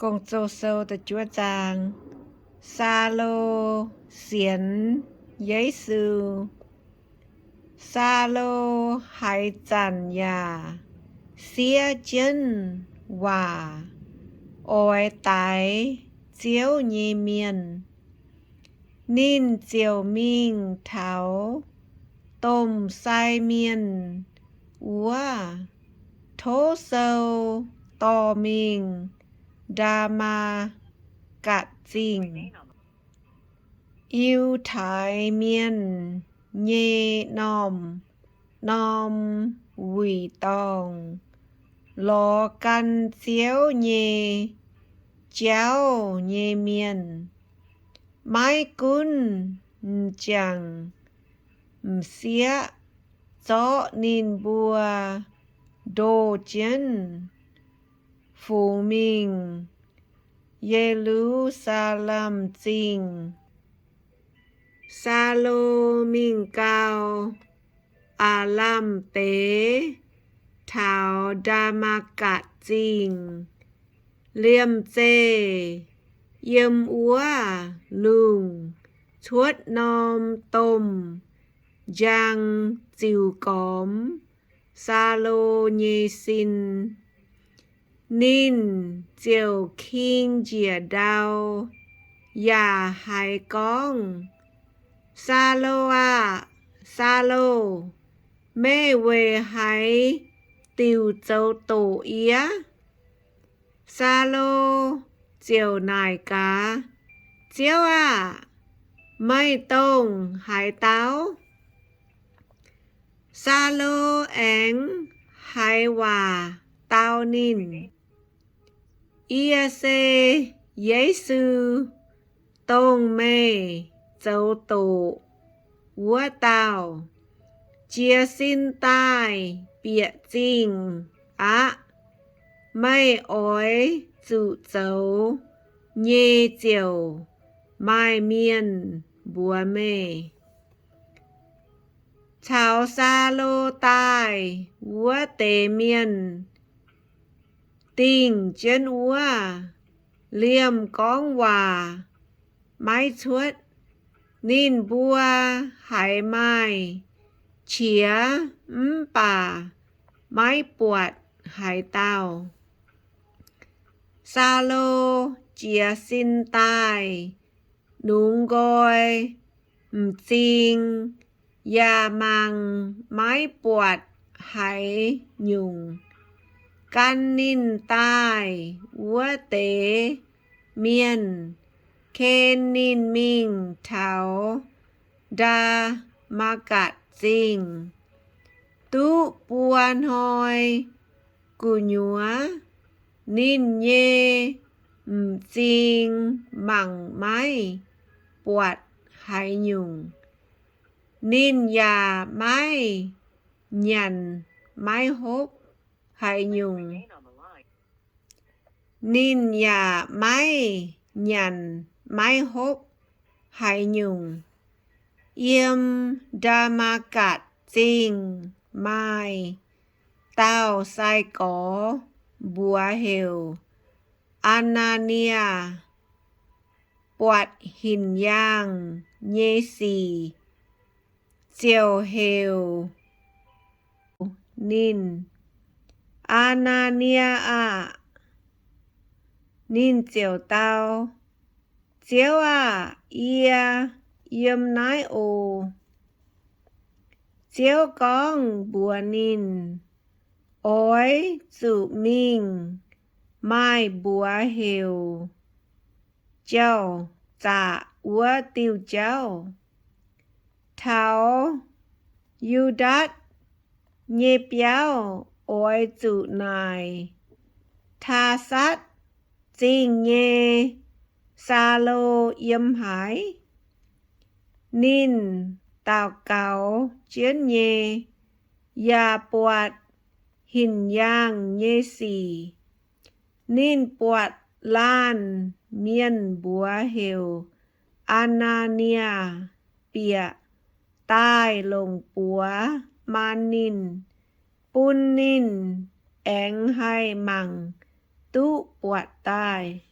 Gong-Zoh sou da'juov zaang. Saulo sienx Yesu. Saulo haaix zanc yaac siev jienv waac oix daix Ziouv nyei mienh. Ninh ziouc mingh taux domh sai mienh wuov, tov sou dorh mingh Ndaa^maa^gatc Zingh, Yiutai Mienh nyei norm-norm wuic dorngh, lorz gan Ziouv nyei jauv nyei mienh. Maiv gunv m'jangc m'sieqv zorqv ninh mbuo ndoh jienv fungx mingh Ye^lu^saa^lem Zingh. Saulo mingh gau, aav lamh deix taux Ndaa^matv^gatc Zingh. Liemh zeih yiem wuov lungh cuotv norm domh njang ziux gormx Saulo nyei sin. Ninh ziouc king njiec ndau yaac haiz gorngv, Saulo aah! Saulo, meih weic haaix diuc zoux doqc yie? Saulo ziouc naaic gaax, Ziouv aah! Meih dongh haaix dauh? Saulo aengx haiz waac dau ninh, Yie se Yesu, dongh meih zoux doqc wuov dauh. Jiez sin daaih bieqc zingh aqv. Meih oix zuqc zoux nyei ziouc maaih mienh mbuox meih. Caux Saulo daaih wuov deix mienh dingh jienv wuov, liemh gorngv waac maiv cuotv. Ninh mbuo haiz maaih qiex mv baac maiv buatc haaix dauh. Saulo jiez sin daaih nungx nqoi m'zing yaac mangc maiv buatc haaix nyungc. Gan ninh daaih wuov deix mienh ken ninh mingh taux Ndaa^matv^gatc Zingh. Duqv buo hnoi gu'nyuoz, ninh nyei m'zing mangc maiv buatc haaix nyungc. Ninh yaac maiv nyanc maiv hopv haaix nyungc. Ninh yaac maiv nyanc maiv hopv haaix nyungc. Yiem Ndaa^matv^gatc Zingh maaih dauh sai-gorx mbuox heuc Aa^naa^nie, buatc hinc yaangh nyei sic ziouc heuc ninh, Aa^naa^nie aah! Ninh ziouc dau, Ziouv aah! Yie yiem naaiv oc. Ziouv gorngv mbuox ninh, Oix zuqc mingh maaih mbuox heuc Jauv-Zaqc wuov diuh jauv, taux Yu^ndaatc nyei biauv oix zuqc naaic Taasatv Zingh nyei Saulo yiem haaix? Ninh daux gaux jienv nyei, yaac buatc hinc yaangh nyei sic. Ninh buatc laanh mienh mbuox heuc Aa^naa^nie bieqc daaih longc buoz maan ninh, bun ninh aengx haih mangc duqv buatc daaih.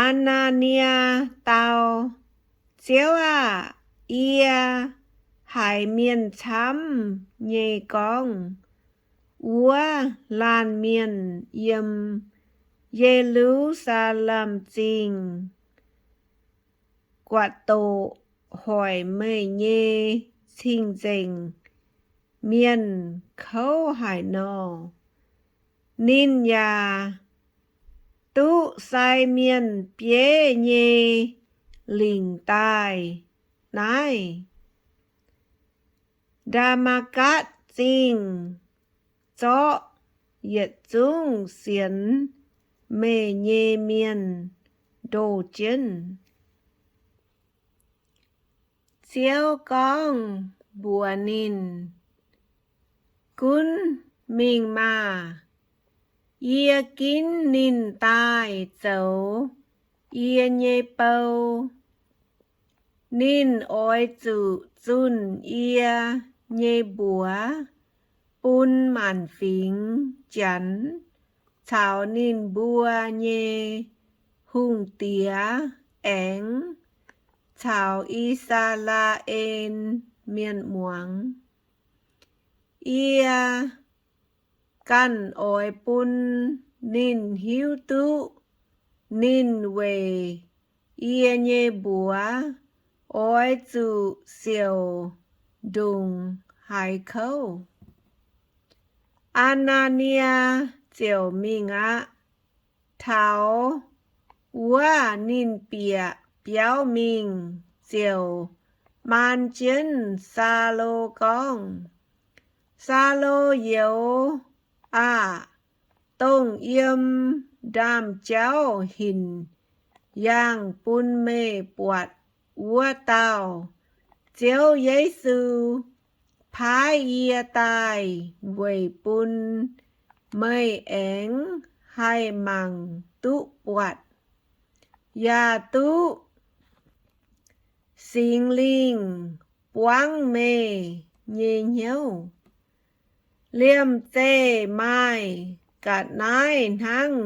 Aa^naa^nie dau, Ziouv aah! Yie haiz mienh camv nyei gorngv wuov laanh mienh yiem Ye^lu^saa^lem Zingh guatc doqc hoic meih nyei cing-nzengc mienh kouv haic nor. Ninh yaac duqv sai mienh bieiv nyei lingc daaih naaiv Ndaa^matv^gatc Zingh zorqv yietc zungv sienx meih nyei mienh ndoh jienv. Ziouv gorngv mbuox ninh, Gunv mingh maah! Yie ginv ninh daaih zoux yie nyei bou. Ninh oix zuqc zunh yie nyei mbuox bun maanc fingx Janx caux ninh mbuo nyei hungh diex aengx caux I^saa^laa^en Mienh muangx. Yie ganh oix bun ninh hiuv duqv ninh weic yie nyei mbuox oix zuqc siouc ndongc haaix kouv. Aa^naa^nie ziouc mingh aqv. Taux wuov ninh bieqc biauv mingh ziouc maan jienv Saulo gorngv, Saulo youz aah! Dongh yiem ndaamv-jauv hinc yaangh bun meih buatc wuov dauh Ziouv Yesu paaiv yie daaih weic bun meih aengx haih mangc duqv buatc, yaac duqv Singx Lingh buangv meih nyei hnyouv. Liemh zeih maaih ga'naaiv hnangv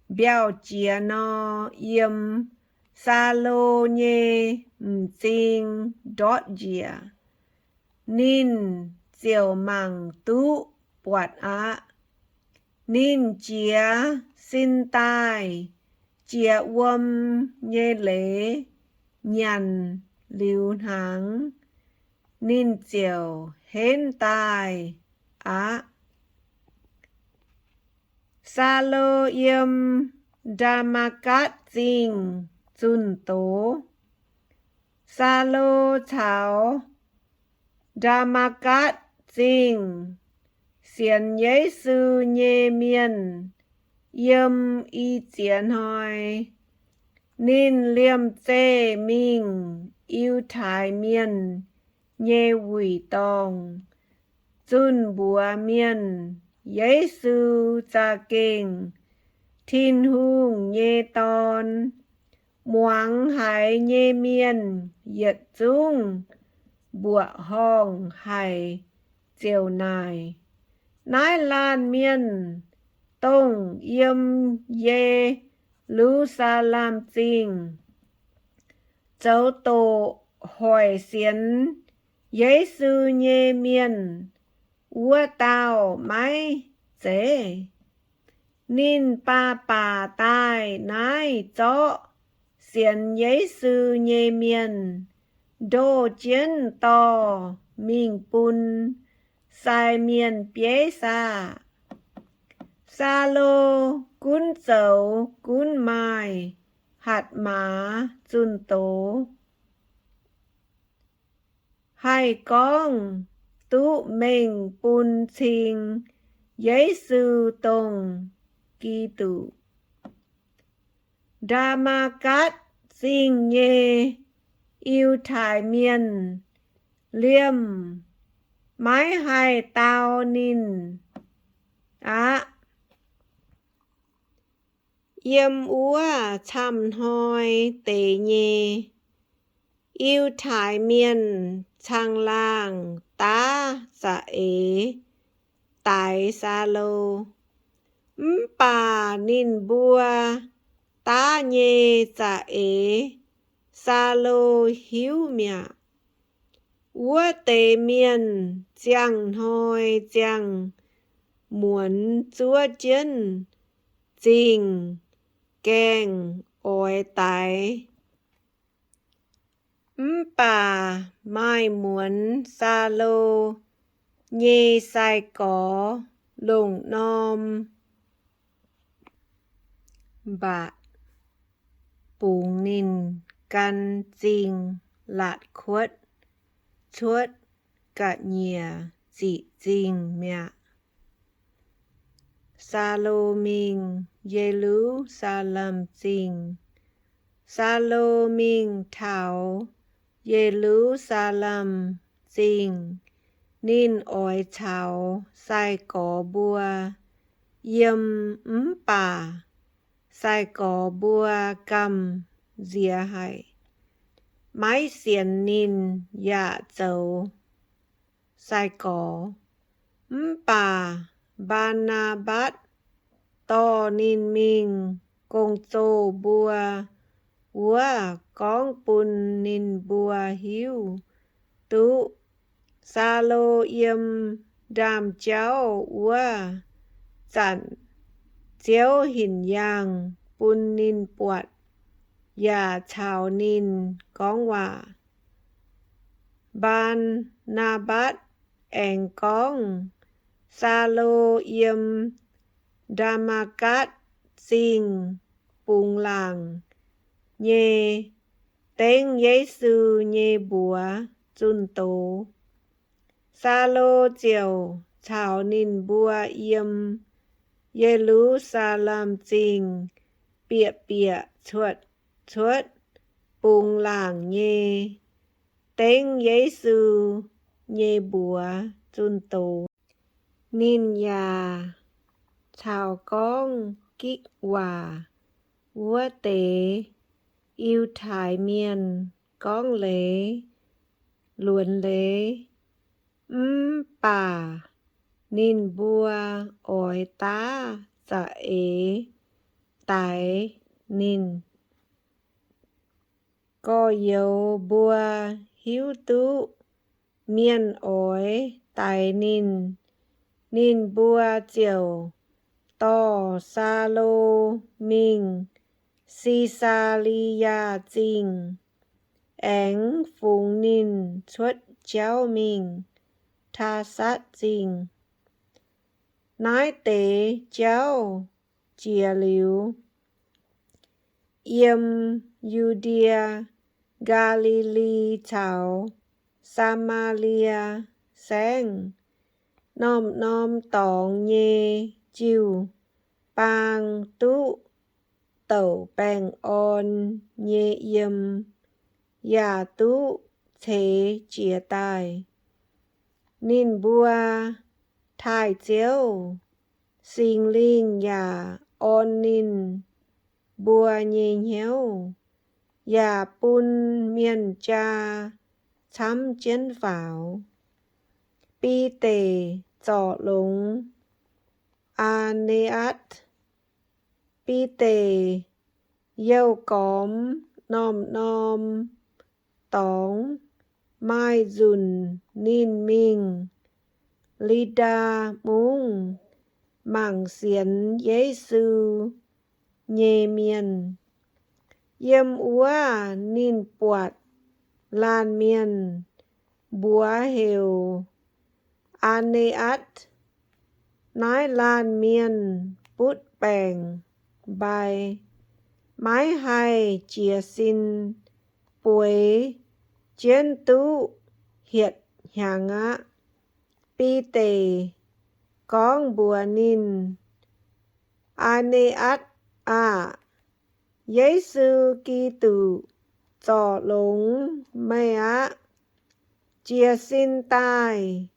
mbiauh jiex nor yiem Saulo nyei m'zing ndortv njiec. Ninh ziouc mangc duqv buatc aqv. Ninh jiez sin daaih jiex wuom nyei leiz nyanc liuz hnaangx, ninh ziouc henv daaih aqv. Saulo yiem Ndaa^matv^gatc Zingh zunh doz. Saulo caux Ndaa^matv^gatc Zingh sienx Yesu nyei mienh yiem i ziex hnoi. Ninh liemh zeih mingh Yiutai Mienh nyei wuic dorngh, zunh mbuox mienh Yesu za'gengh Tin-Hungh nyei Dorn. Muangx haiz nyei mienh yietc zungv mbuoqc horngh haic ziouc naaic, Naaiv laanh mienh, dongh yiem Ye^lu^saa^lem Zingh zoux doqc hoic sienx Yesu nyei mienh wuov dauh maiv zeiz? Ninh baac baac daaih naaiv zorqv sienx Yesu nyei mienh ndoh jienv dorh mingh bun sai mienh bieiv saah? Saulo gunv zoux gunv maaih hatc maaz zunh doz, haih gorngv duqv mengh bun cing Yesu dongh Giduc. Ndaa^matv^gatc Zingh nyei Yiutai Mienh liemh maiv haih dau ninh aqv. Yiem wuov camv-hnoi deix nyei, Yiutai Mienh caangh laangh daav za'eix daix Saulo. Mv baac ninh mbuo daav nyei za'eix, Saulo hiuv mi'aqv. Wuov deix mienh ziangh hnoi ziangh muonz zuov jienv zingh gaengh oix daix. Mv baac maaih muonz Saulo nyei sai-gorx longc norm mbatc bungx ninh gan zingh laatc kuotv cuotv ga'nyiec ziqc zingh mi'aqv. Saulo mingh Ye^lu^saa^lem Zingh. Saulo mingh taux Ye^lu^saa^lem Zingh, ninh oix caux sai-gorx mbuo yiem, mv baac sai-gorx mbuo gamh nziex haic, maiv sienx ninh yaac zoux sai-gorx. Mv baac Mbaa^naa^mbatc dorh ninh mingh gong-zoh mbuo wuov gorngv bun ninh mbuo hiuv duqv Saulo yiem ndaamv-jauv wuov zanc Ziouv hinc yaangh bun ninh buatc yaac caux ninh gorngv waac. Mbaa^naa^mbatc aengx gorngv Saulo yiem Ndaa^matv^gatc Zingh bungx laangc nyei dengv Yesu nyei mbuox zunh doz. Saulo ziouc caux ninh mbuo yiem Ye^lu^saa^lem Zingh bieqc bieqc cuotv cuotv bungx laangc nyei dengv Yesu nyei mbuox zunh doz. Ninh yaac caux gorngv Gikc waac wuov deix Yiutai Mienh gorngv leiz luonx leiz, mv baac ninh mbuo oix daav za'eix daix ninh. Gorx-youz mbuo hiuv duqv mienh oix daix ninh, ninh mbuo ziouc dorh Saulo mingh Si^saa^li^yaa Zingh, aengx fungx ninh cuotv jauv mingh Taasatv Zingh. Naaiv deix jauv jiex liuz, yiem Yu^ndie, Gaa^li^li caux Saa^maa^lie Saengv, norm-norm dorngx nyei jiu-baang duqv douc baengh orn nyei yiem, yaac duqv ceix jiez daaih. Ninh mbuo taaih Ziouv, Singx Lingh yaac orn ninh mbuo nyei hnyouv, yaac bun mienh jaa camv jienv faaux. Bide zorc longx Aa^ne^atc. Bide youh gormx norm-norm dorngx maaih nzunc ninh mingh Li^ndaa Mungv mangc sienx Yesu nyei mienh. Yiem wuov ninh buatc laanh mienh mbuox heuc Aa^ne^atc. Naaiv laanh mienh butv baengc mbai, maiv haih jiez sin bueix jienv duqv hietc hnyangx aqv. Bide gorngv mbuox ninh, Aa^ne^atc aah! Yesu Giduc zorc longx meih aqv. Jiez sin daaih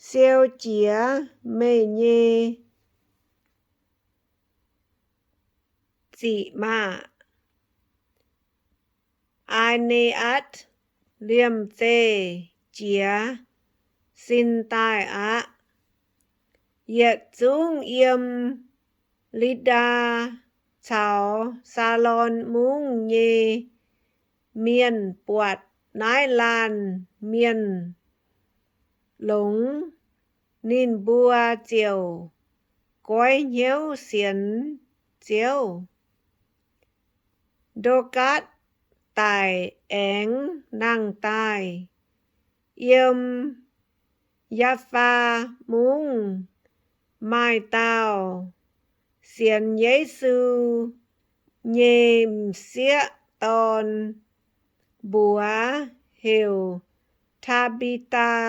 siou jiex meih nyei ziqc maah! Aa^ne^atc liemh zeih jiez sin daaih aqv. Yietc zungv yiem Li^ndaa caux Saalon Mungv nyei mienh buatc naaiv laanh mienh longx, ninh mbuo ziouc goiv hnyouv sienx Ziouv. Ndogaatv daic aengx nangh daaih. Yiem Yaafaa Mungv maaih dauh sienx Yesu nyei m'sieqv dorn, mbuox heuc Taa^mbi^taa,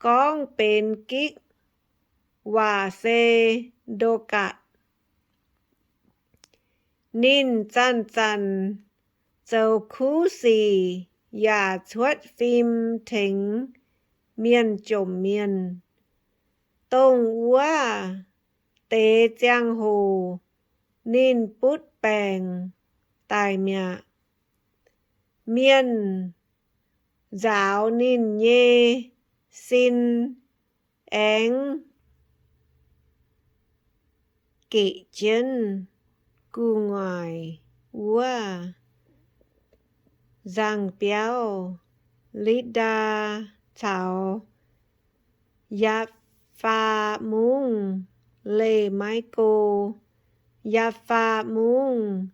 gorngv benx Gikc waac se Ndogaatv. Ninh zanc-zanc zoux kuv sic yaac cuotv fim tengx mienh jomc mienh. Dongh wuov deix ziangh hoc ninh butv baengc daic mi'aqv. Mienh nzaaux ninh nyei sin aengx geqc jienv gu'nguaaic wuov nzangh biauv, Litv^ndaa, caux Yaafaa Mungv leih maiv go. Yaafaa Mungv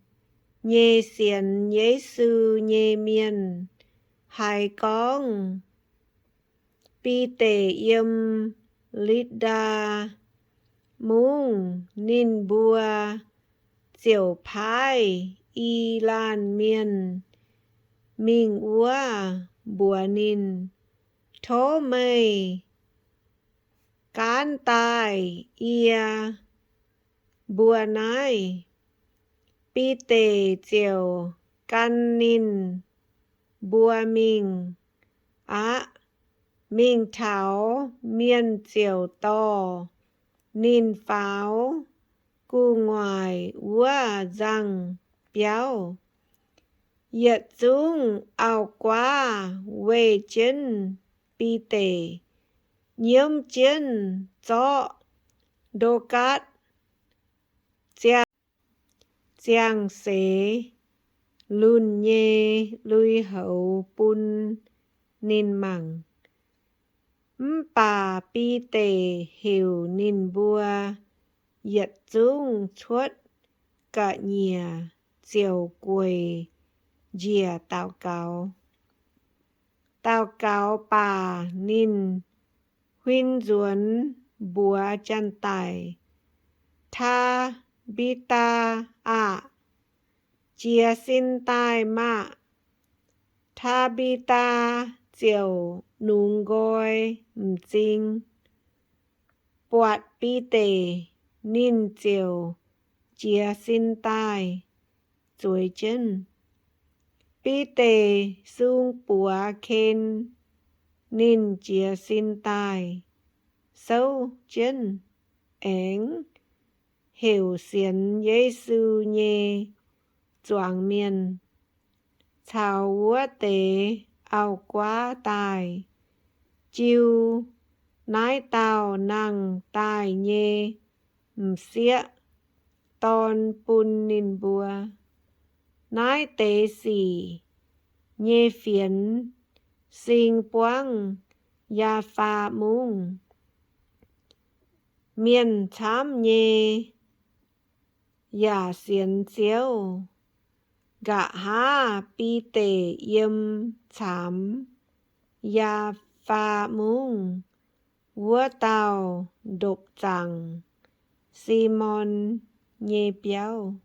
nyei sienx Yesu nyei mienh haiz gorngv Bide yiem Litv^ndaa Mungv, ninh mbuo ziouc paaiv i laanh mienh mingh wuov mbuox ninh, Tov meih gaanv daaih yie mbuo naaiv. Bide ziouc gan ninh mbuo mingh aqv. Mingh taux, mienh ziouc dorh ninh faaux gu'nguaaic wuov nzangh biauv. Yietc zungv auv-guaav weih jienv Bide, nyiemv jienv zorqv Ndogaatv ziangh seix lunh nyei lui-houx bun ninh mangc. Mv baac Bide heuc ninh mbuo yietc zungv cuotv ga'nyiec ziouc gueic njiec daux gaux. Daux gaux baac ninh huin nzuonx mbuox janx-daic, Taa^mbi^taa aah! Jiez sin daaih maah! Taa^mbi^taa ziouc nungx nqoi m'zing. Buatc Bide, ninh ziouc jiez sin daaih zueiz jienv. Bide sung buoz ken, ninh jiez sin daaih souv jienv, aengx heuc sienx Yesu nyei zuangx mienh caux wuov deix auv-guaav daaih, jiu naaiv dauh nangh daaih nyei m'sieqv dorn bun ninh mbuo. Naaiv deix sic nyei fienx sing buangv Yaafaa Mungv. Mienh camv nyei yaac sienx Ziouv. Nqa'haav Bide yiem caamx Yaafaa Mungv wuov dauh ndopv-zaangc Simon nyei biauv.